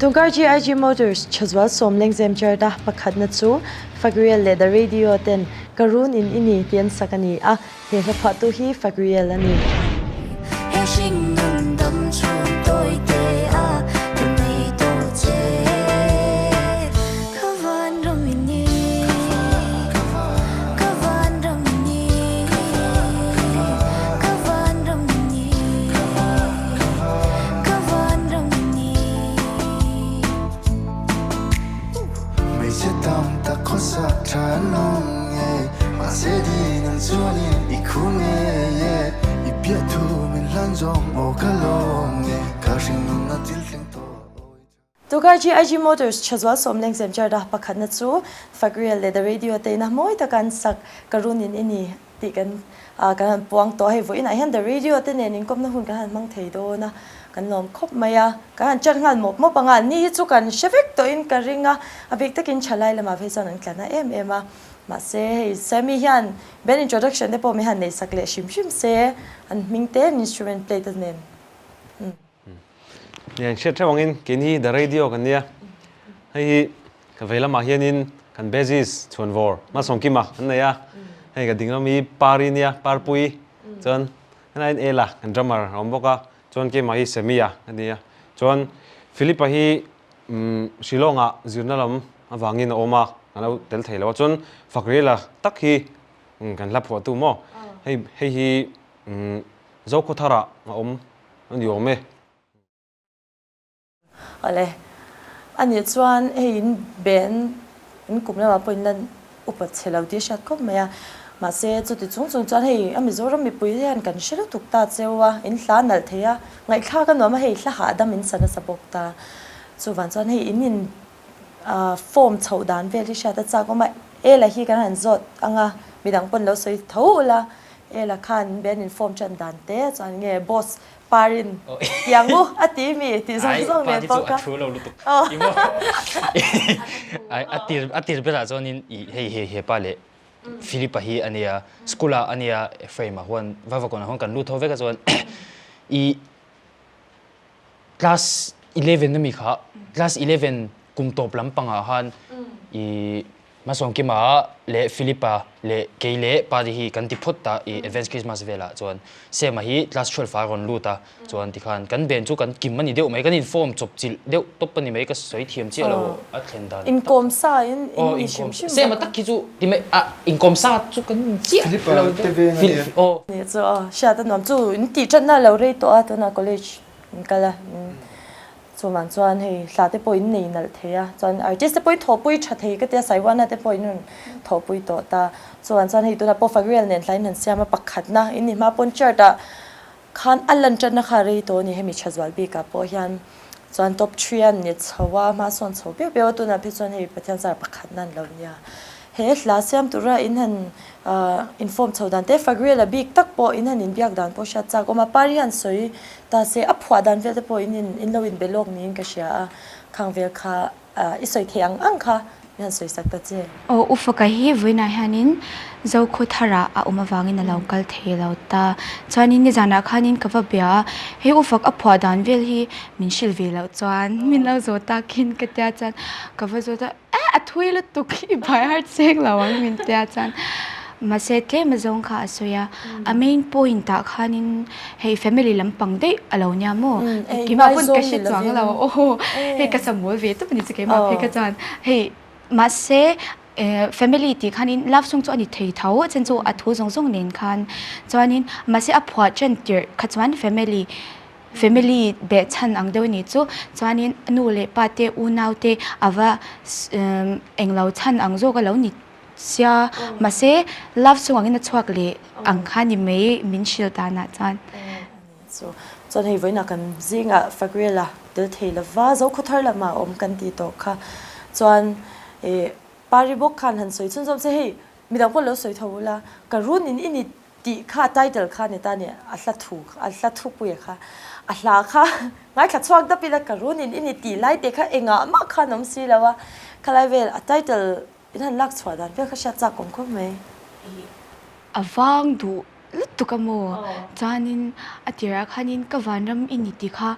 Tungkar GIG Motors Thazual Sawm Lengzem Chart-a pakhatna chu Fakriel leh The Radio ten Ka Run In I Ni tih an sak a ni a, he hla phuahtu hi Fakriel a ni. He hringnun dam chhung tawi te a ka nei tawh che Ka van ram i ni Ka van ram i ni Ka van ram i ni Ka van ram i ni. Hmeichhe tam tak khawsak tha an awm nge Mahse din ang chuanin i khu ngei e I piah thu min hlan zawng aw ka lawm nge Ka hringnun a thil thleng tawh awi tha. Tukar GIG Motors Thazual Sawmlengzem Chart-a pakhatna chu Fakriel leh The Radio te ina mawi taka an sak Ka Runin I Ni tih kan kan han puang tawh a, hei vawiinah hian The Radio te nen inkawmna hun kan han hmang thei dawn a, kan lawm khawp mai a, kan han chat nghal mawp mawp ang a, ni hi chu kan hre vek tawhin ka ring a, a bik takin thalai lamah phei chuan an tla na em em a, mahse hei Sammy hian band introduction te pawh min han neihsak leh hrim hrim se, an hming te an instrument play te nen. Ni an hriat theuh angin keini The Radio kan nia, hei hi Ka vei lamah hianin kan Bassist Chhuanvawr Malsawmkima kan nei a, hei ka ding lam hi Pari nia, Parpui, chuan helaiin Ela kan drummer a awm bawk a, chuan keimah hi Sammy-a ka ni a, chuan Philip-a hi Shillong-ah zirna lam avangin a awm a, kan lo tel thei lo a, chuan Fakriela tak hi kan hla phuahtu maw, hei hei hi Zokhawtharah a awm a ni awm e. Awle, a nih chuan hei in ben in kum lamah pawh in la upa chhe lo tih a hriat khawp mai a, mahse chuti chung chung chuan hei a Mizoram mipui hian kan hre lutuk ta cheu a, in hla nalh thei a, ngaihthlak a nuam a hei hla hahdam in sa nasa bawk ta, chuvang chuan hei in in form chhoh dan vel hi hriat a chak awm a, Ela hi kan han zawt ang a, midang pawn lo sawi tho ula, Ela khan ben in form tan dan te chuan nge boss Parin tiang u a ti mi tih zawng zawng nen pawh kha. Ai, pa hi chu a thu lo lutuk. Ai, a tir a tir berah chuanin i hei hei he pa leh Philip-a hi a nia, school-ah a nia Ephraim-a huan Vavakawnah huan kan lut ho vek a chuan i class 11 ami kha class 11 kum tawp lampangah khan i Hmasawngkima leh Philip-a leh kei leh Pari hi kan ti phawt ta i Advance Christmas velah chuan Sema hi class 12 ah a rawn lut a, chuan tikhan kan ben chu kan kim a ni deuh mai, kan inform chawp chilh deuh tawp a ni mai, ka sawi thiam chiah lo a thlen dan tak. Inkawm sa in in ni hrim hrim. Sema tak hi chu ti mai a inkawm sa chu kan in chiah lo deuh. Philip-a te veng a nia. Aw. Nih chu aw, hriat a nuam chu in tih thatna a lo rei tawh a tunah college in kal a. Chuvang chuan hei hla te pawh in nei nalh thei a, chuan artist te pawh in thawhpui tha thei ka tia Saiwana te pawh in rawn thawhpui tawh ta. Chuvang chuan hei tunah pawh Fagriel nen hla in han siam a, pakhatna in ni hma pawn chart ah khan a lan tanna kha a rei tawh a ni hemi tha zual bikah pawh hian chuan top three a ni chho a, hma sawn chho piau piau a, tunah phei chuan hei Pathian zar pakhatna an lo nia. He hla siam tura in han inform chho dan te, Fagriel a bik tak pawh in han inbiak dan pawh hriat chak awm a, Pari hian sawi ta se a phuah dan vel te pawh in in lo inbe lawk niin ka hria a, khang vel kha i sawi thei ang ang kha min han sawi sak ta che. Aw U Faka hi vawiinah hianin Zokhaw tharah a awm avangin a lo kal thei lo ta. Chuanin nizanah khanin ka va bia a, hei U Fak a phuah dan vel hi min hrilh ve loh chuan min lo zawh takin ka tia chuan ka va zawt a, Eh a thui lutuk i bai har cheng lo ang min tia chuan mahse tlem a zawng kha a sawi a, a main point ah khanin hei family lampang daih a lo nia maw keimah pawn ka hre chuang lo aw hei ka samual ve tawp a ni chu keimah phei kha chuan hei mahse family tih khanin love song chu a ni thei tho a chen chu a thu zawng zawng nen khan chuanin mahse a phuah ṭan tirh kha chuan family Family beh chhan ang deuh a nih chu. Chuanin nu leh pa te, unau te a va englo chhan ang zawk a lo ni sia. Mahse love song angin a chhuak leh ang kha ni mai min hrilh danah chuan. Chu chuan hei vawiinah kan zingah Fagrela tel thei lova Zokhawthar lamah a awm kan tih tawh kha. Chuan ih Pari bawk khan han sawi chhunzawm se hei midang pawh lo sawi tho ula ka run in i ni Tih kha a title kha ni ta ni, a hla thu, a hla thupui kha, a hla kha ngaithla chhuak dap ila ka run in i ni tih lai te kha engah mah khan awm si lo a, khalai vel a title in han lak chhuah dan vel kha hriat chak awm khawp mai. A vang duh lutuk a maw? Chuanin a tirah khanin ka vanram i ni tih kha.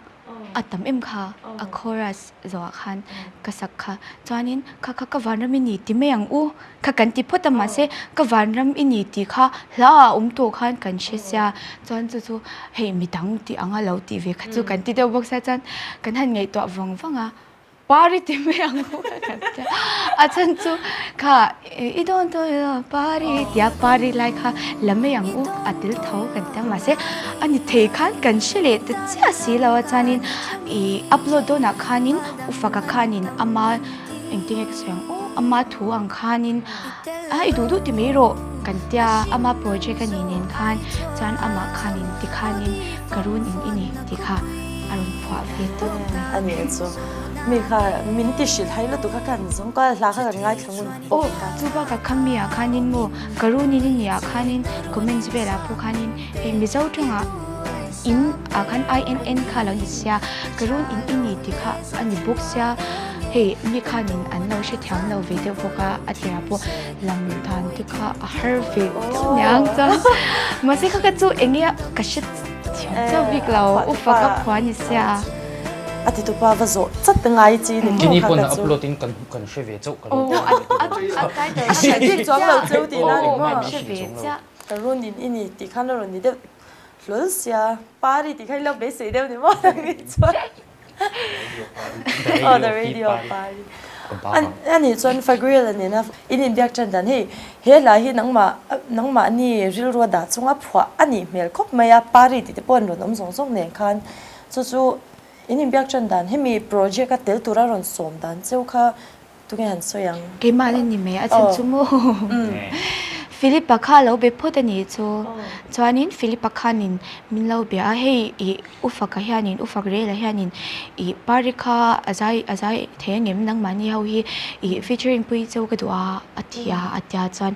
a tam em kha a chorus zawhah khan ka sak kha chuanin kha kha ka vanram i ni ti mai ang u kha kan ti phawt a mahse ka vanram i ni tih kha hla ah a awm tawh khan kan hre sia chuan chu chu hei midang tih anga lo tih ve kha chu kan ti deuh bawk sia chuan kan han ngaihtuah vang vang a. Pari ti mai ang u ka kan tia. A chhan chu kha i dawn dawn ilo pari tia pari lai kha la mai ang u a tel tho kan tia mahse a ni thei khan kan hre leh ta chiah si lo a chuanin ih upload dawnah khanin u faka khanin ama engtin nge ka sawi ang u ama thu ang khanin a i duh duh ti mai rawh kan tia ama project a nih nen khan chuan amah khanin tikhanin ka run in i ni tih kha. A rawn phuah ve tawp mai. A nih chu. Mi kha min ti hrilh hai lutuk kha kan zawng ka hla kha kan ngaithla ngun Aw chu bakah kha mi ah khanin maw ka runin i nih ah khanin comments velah pawh khanin hei Mizo tawngah in ah khan INN kha lo ni sia ka run in i ni tih kha a ni bawk sia hei mi khanin an lo hrethiam lo ve deuh bawk a a tirah pawh lam dan te kha a har ve deuh aniang chuan mahse kha kha chu eng nge ka hre Thiam chauh bik lo, u fak a phuah ni sia. A ti tupa va zawh chat ngai chi ni maw Kini kha pawn ka a chu. upload in kan kan hre ve chauh ka lo Aw a a title A hriat bik chuang lo cheu tih na ni maw. Hre ve chiah. Ka run in i ni tih khan a rawn ni deuh hlawl sia. Pari tih kha i lo beisei deuh ni maw nangni chuan. Aw the radio pari. A nih chuan Fagriel nena in inbiak tan dan hei he hla hi nangmah nangmahni rilru a dah chunga phuah a nih hmel khawp mai a pari tih te pawh an rawn awm zawng zawng nen khan chu chu in inbiak tan dan hemi project a tel tura rawn sawm dan cheu kha Tunge han sawi ang? Keimah la ni mai a chhan chu maw? Philip-a kha a lo be phawt a nih chu. Chuanin Philip-a khanin min lo bia a, hei ih U Faka hianin U Fak Rela hianin ih Pari kha a zai a zai thei angem nangmahni ho hi ih featuring pui cheu ka duh a a ti a a tia chuan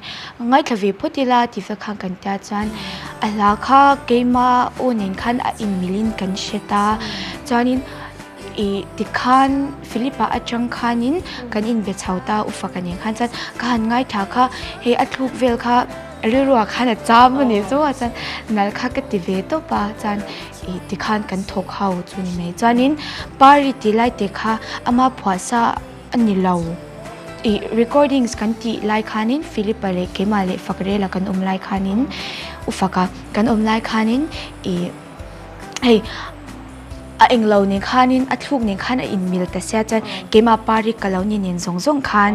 ngaithla ve phawt ila ti vel khan kan tia chuan a hla kha keima aw nen khan a inmilin kan hre ta chuanin Ih tikhan Philip-a atang khanin kan inbe chho ta u faka nen khan chuan ka han ngaithla kha hei a thluk vel kha rilruah khan a cham a ni chu a chuan nal kha ka ti ve tawp a chuan ih tikhan kan thawk ho chu ni mai chuanin Pari tih lai te kha ama phuah sa a ni lo ih recordings kan tih lai khanin Philip-a leh keimah leh Fakrela kan awm lai khanin u faka kan awm lai khanin ih hei a englo nen khanin a thluk nen khan a inmil ta sia chuan keimah pari ka lo ni nen zawng zawng khan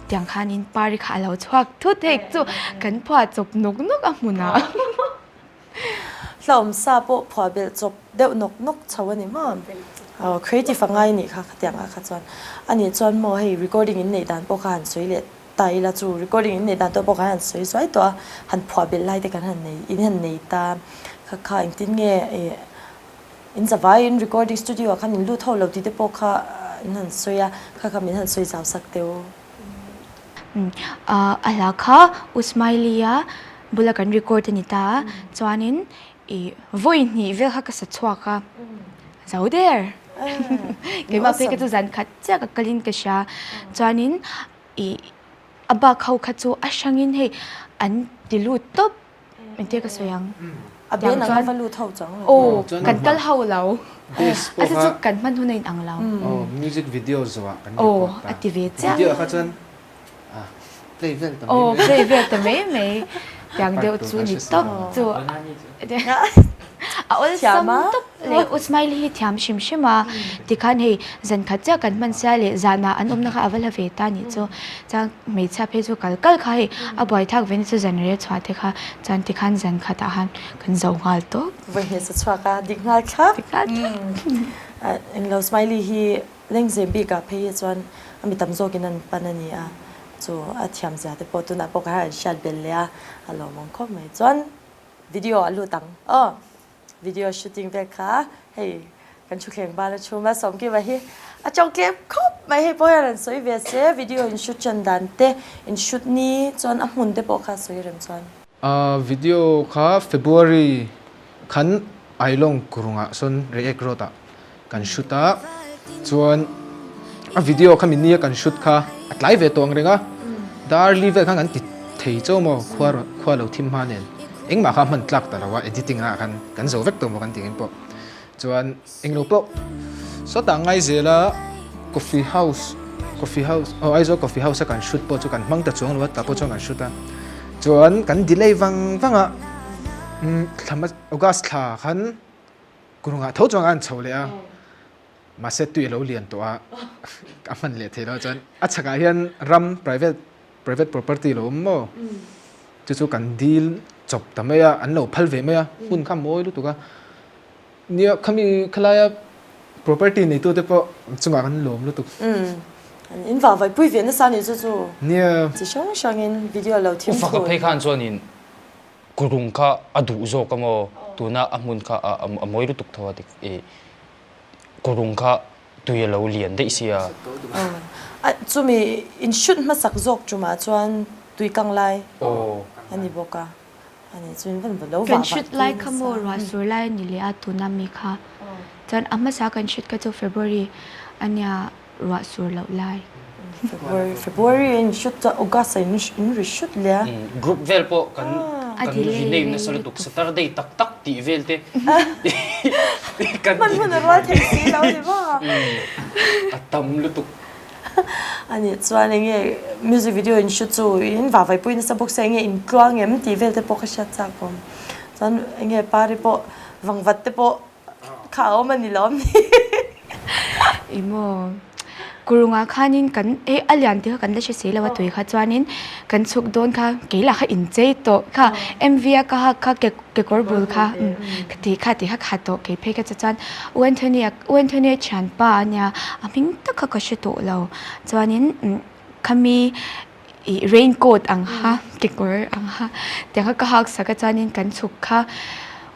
tiang khanin pari kha a lo chhuak thut hei chu kan phuah chawp nawk nawk a hmunah. Hlauhawm sa pawh phuah belh chawp deuh nawk nawk chho a ni maw? Aw creative a ngai nih kha khatiang ah kha chuan a nih chuan maw hei recording in neih dan pawh kha han sawi leh ta ila chu recording in neih dan tawh pawh kan han sawi zuai tawh a han phuah belh lai te kan han nei in han nei ta kha kha engtin nge ih In zavaiin recording studio ah khan in lut ho lo tih te pawh kha in han sawi a, kha kha min han sawi zau sak teh u. A hla kha U Smiley-a bula kan record a ni ta a, chuanin ih vawi hnih vel kha ka sa chhuak a, zo der. Keimah phei kha chu zan khat chiah ka kalin ka hria, chuanin ih a bak ho kha chu a hrangin hei an ti lut tawp. Engtia ka sawi ang? A ben ang a va lut ho chuang lo. Aw, kan kal ho lo. A chu chu kan hman hun a inang lo. Aw, music video zawhah kan record ta. Aw, a ti ve chiah. Video ah kha chuan play vel ta mai mai. Aw, play vel ta mai mai. Tiang deuh chu ni tawp chu. A awlsam tawp leh U Smiley hi thiam hrim hrim a. Tikhan hei zan khat chiah kan hman sia leh zanah an awmna kha a va hla ve ta nih chu. Chuan hmeichhia phei chu kal kal kha hei a buai thlak ve ni chu zan rel chhuah te kha chuan tikhan zan khatah khan kan zo nghal tawp. Vawi hmel sa chhuak a dik nghal thlap. Dik nghal thlap. Englo Smiley hi lengzem bikah phei hi chuan a mi tam zawkin an pan a ni a, chu a thiam zia te pawh tunah pawh kha an hriat belh leh a, a lawmawm khawp mai. Chuan video a lut ang aw. Video shooting vel kha hei kan thutthleng bal a chhum a, Sawmkima hi a chawngtlem khawp mai hei pawh hian an sawi ve se, video in shoot chan dan te, in shoot ni chuan a hmun te pawh kha sawi rem chuan. Video kha February khan Ailawng kurungah sawn Reiek Road ah kan shoot a, chuan a video kha mi nia kan shoot kha a tlai ve tawh ang reng a, dar li vel khan kan ti thei chauh maw khua khua lo thim hma nen engmah kha hman tlak ta lo a editing ah khan kan zo vek tawh maw kan ti ang pawh. Chuan englo pawh sawtah ngai zela coffee house coffee house aw Aizawl coffee house a kan shoot pawh chu kan hmang ta chuang lo a tah pawh chuan kan shoot a chuan kan delay vang vang a umm thla hma August thla khan kurungah tho chuan an chho leh a mahse tui a lo lian tawh a a hman leh thei lo chuan a chhakah hian ram private private property lo awm maw chu chu kan dil chawp ta mai a an lo phal ve mai a hmun kha mawi lutuk a. Nia, khami khalaia property neitu te pawh chungah kan lawm lutuk. Umm, an in vah vaipui ve nasa nih chu chu. Nia. Chi hrang hrangin video lo thim Ufaka thun. phei khan chuanin kurung kha a duh zawk a maw? Tuna a hmun kha a mawi lutuk tho a dik i kurung kha tui a lo lian daih sia. A chumi in shoot hmasak zawk tumah chuan tui kang lai a ni bawk a. Kan shoot lai kha maw ruah sur lai a ni leh a tuna mi kha chuan a hmasa kan shoot kha chu February a nia ruah sur loh lai. February a in shoot chuan August a in ri shoot leh a. Group vel pawh kan kan rename nasa lutuk Saturday tak tak tih vel te kan hman hun a rual thei si lo ni maw. A tam lutuk. A nih chuan eng nge music video in shoot chu in vahvaipui nasa bawk sia eng nge in tluang em tih vel te pawh ka hriat chak awm. Chuan eng nge pari pawh vangvat te pawh kha a awm a ni lo am ni. Ih maw kurungah khanin kan hei a lian tih kha kan la hre si lo a tui kha chuanin kan chhuk dawn kha kei lah kha inchei tawh kha M_V a ka hak kha ke kekawr bul kha ka ti kha ti kha kha tawh kei phei kha chu chuan U Anthony a U Anthony a thianpa a nia a hming tak kha ka hre tawh lo chuanin khami ih rain coat ang kha kekawr ang kha tiang kha ka hak sak a chuanin kan chhuk kha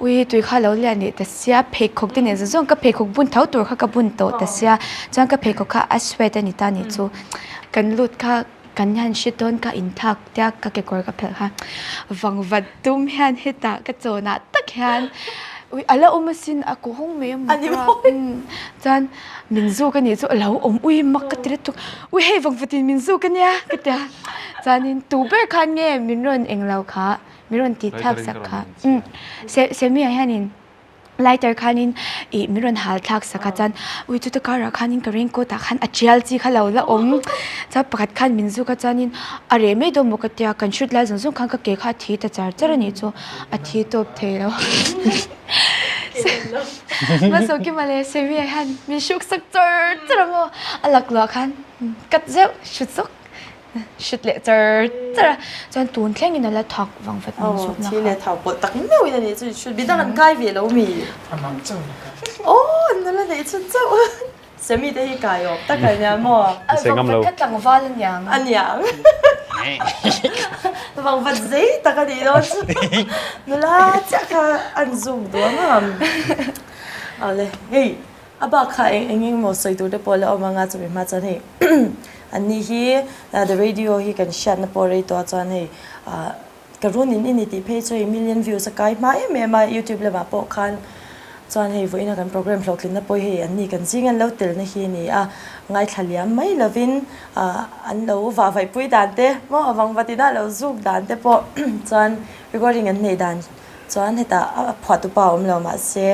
ui tui kha lo lian leh ta sia pheikhawk te nen zawng zawng ka pheikhawk bun tho tur kha ka bun tawh ta sia chuan ka pheikhawk kha a sweat a ni ta nih chu kan lut kha. Kan han hre dawn ka inthak tia ka kekawr ka phelh kha vangvat tum hian hetah ka chawnah tak hian ui a la awm asin a kaw hawng mai a maw chuan min zuk anih chu a lo awm ui mak ka ti lutuk ui hei vangvatin min zuk ania ka ti a chuanin tu ber khan nge min rawn englo kha min rawn tih thlak sak kha Semi-a hianin. Lighter khanin ih min rawn hal thlak sak a chuan ui chuta karah khanin ka raincoat ah khan a tial chi kha lo la awm chuan pakhat khan min zuk a chuanin a reh mai dawn maw ka tia kan shoot lai zawng zawng khan ka ke kha a thi ta char char a nih chu a thi tawp thei lo Hmasawkima leh Semi ah hian min hruk sak char char a maw a laklawh khan cut zeuh hrut zawk. Hrit leh char char a, chuan tun thlengin a la thak vang vat min zuk na kha. Thi leh thau pawlh tak meuh in a nih chu hrut bidang an kai ve lo mi. A mang chauh in a kai. Aw nula neih chhun chauh. Semi te hi kai awm tak a nia maw? Vang vat kha tlangval a niang. A niang. Vang vat zei tak a nih dawn chu. Nula chiah kha an zuk duh ang a. Awle hei A bak kha eng eng emaw sawi tur te pawh la awm anga chumi hma chuan hei an ni hi the radio hi kan hriatna pawh rei tawh a chuan hei ah ka run in i ni tih phei chu hei million views a kai hma em em a youtube lamah pawh khan chuan hei vawiina kan program hlawhtlinna pawh hei an ni kan zing an lo telna hi a ni a ngaithla liam mai lovin ah an lo vah vaihpui dan te maw a vangvat ina lo zuk dan te pawh chuan recording an neih dan chuan hetah a phuahtupa a awm lo mahse.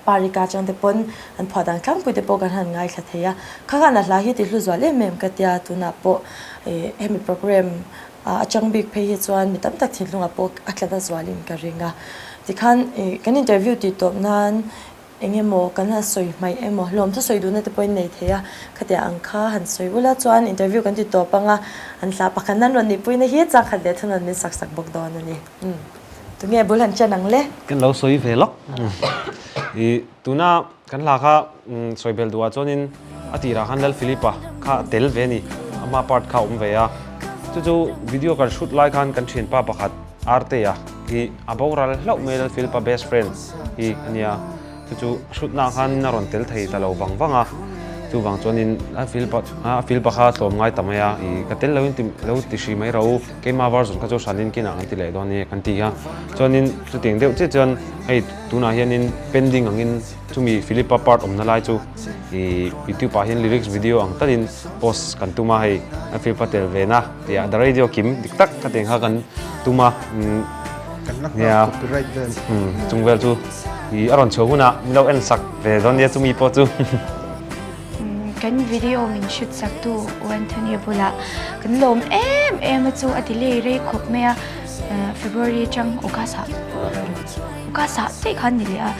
Parika chang te pawn an phuah dan tlangpui te pawh kan han ngaithla thei a, kha khan a hla hi tihlu zual em em ka tia tunah pawh ih hemi program atang bik phei hi chuan mi tam tak thinlungah pawh a tla na zualin ka ring a, tikhan ih kan interview tih tawp nan eng emaw kan han sawi hmaih emaw hlawm chu sawi duhna te pawhin nei thei a, khatiang ang kha han sawi ula chuan interview kan ti tawp anga an hla pakhat nan rawn nihpuina hi changkhat leh thunawn min sak sak bawk dawn a ni. Tunge bul han chen ang le? Kan lo sawi ve lawk. I tuna kan hla kha sawi bel duhah chuanin a tirah khan Lal Philipa kha a tel ve a ni. Ama part kha a awm ve a. Chu chu video kan shoot lai khan kan thianpa pakhat Artea hi a boral hlauh mai Lal Philipa best friend hi a nia. Chu chu shoot naah khanin a rawn tel thei ta lo vang vang a. Chuvang chuanin Lal Philipa a Philipa kha tlawm ngai ta mai a. I ka tel loin ti lo ti hri mai ro. Keimah version kha chu hranin kinah kan ti leh dawn a ni kan ti a. Chuanin chutiang deuh chiah chuan hei tunah hianin pending angin chumi Philipa part awmna lai chu ih YouTube ah hian lyrics video ang talin post kan tum a hei a Philipa tel ve na tih ah the radio kim dik tak khatiang kha kan tum a Kan la nghak copyright vel. Chung vel chu. I a rawn chhuah hunah min lo en sak ve dawn nia chumi pawh chu. Kan video min shoot sak tu U Anthony bulah kan lawm em em a chu a delay rei khawp mai a February atang August ah August ah daih khan ni leh a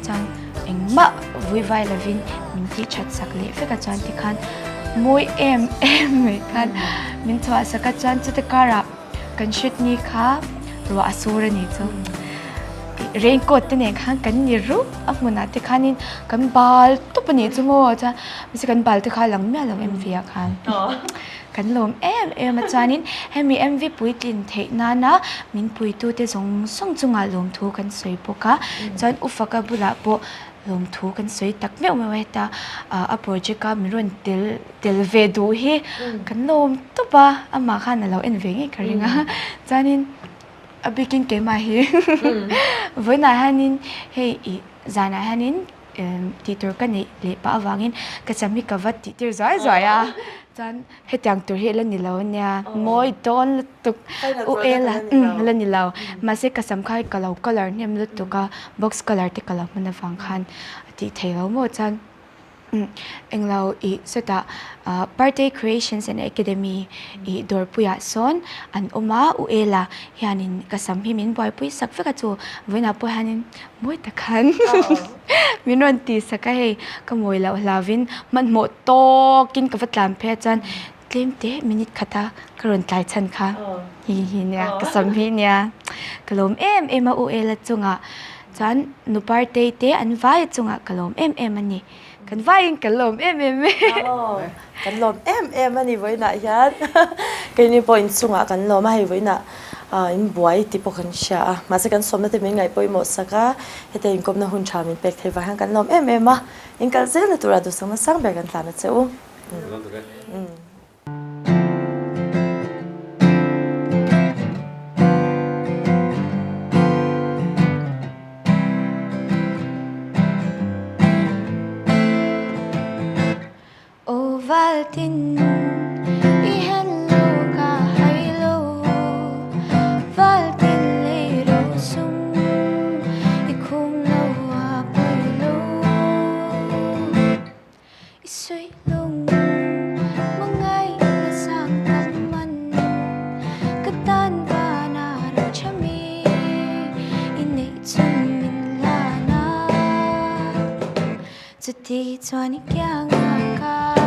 chuan engmah vui vai lovin min tih that sak leh vek a chuan tikhan mawi em em mai khan min chhuah sak a chuan chuti karah Kan hret ni kha ruah a sur a ni chu. Raincoat te nen khan kan ni rup a hmunah te khanin kan bal tawp a nih chu maw chuan mahse kan bal te kha a lang miah lo MV ah khan kan lawm em em a chuanin hemi MV puitlin theih nana min puitute zawng zawng chungah lawmthu kan sawi bawk a chuan U Faka bulah pawh lawmthu kan sawi tak meuh meuh a heta a project a min rawn tel tel ve duh hi kan lawm tawp a, amah khan a lo en ve ngei ka ring a, chuanin a bikin keimah hi vawiinah hianin hei ih zanah hianin tih tur ka neih leh pah avangin ka sam hi ka va tih tir zuai zuai a, chuan hetiang tur hi a la ni lo ania mawi dawn lutuk u ela a la ni lo mahse ka sam kha ka lo colour hnem lutuk a box colour te ka lo hman avang khan a tih theih lo maw chuan. Englo i sawtah Partei Creations and Academy i dawrpuiah sawn an awm a, U Ela hianin ka sam hi min buaipui sak vek a chu vawiinah pawh hianin mawi tak khan min rawn ti sak a hei ka mawi loh hlauvin hmanhmawh tawkin ka va tlan phei a chuan tlem te minute khata ka rawn tlai chhan kha hi hi nia ka sam hi nia ka lawm em em a U Ela chungah Chuan nu Partei te an vai chungah ka lawm em em a ni. Kan vaiin kan lawm em em e. Aw, kan lawm em em a ni vawiinah hian. Keini pawh inchungah kan lawm a, hei vawiinah in buai tih pawh kan hria a. Mahse kan sawmna te min ngaih pawimawh sak a, heta inkawmna hun tha min pek theih vang hian kan lawm em em a. In kal zelna turah duhsakna sang ber kan tlan a che u. Aw valtin i hen lo ka hai lo Valtin lei ro sum i khum lo a pawi lo. I suih lung hmangaih na sang tam man Ka tan van a ro tha mi I neih chun min hlan a Chuti chuan i kiang a ka.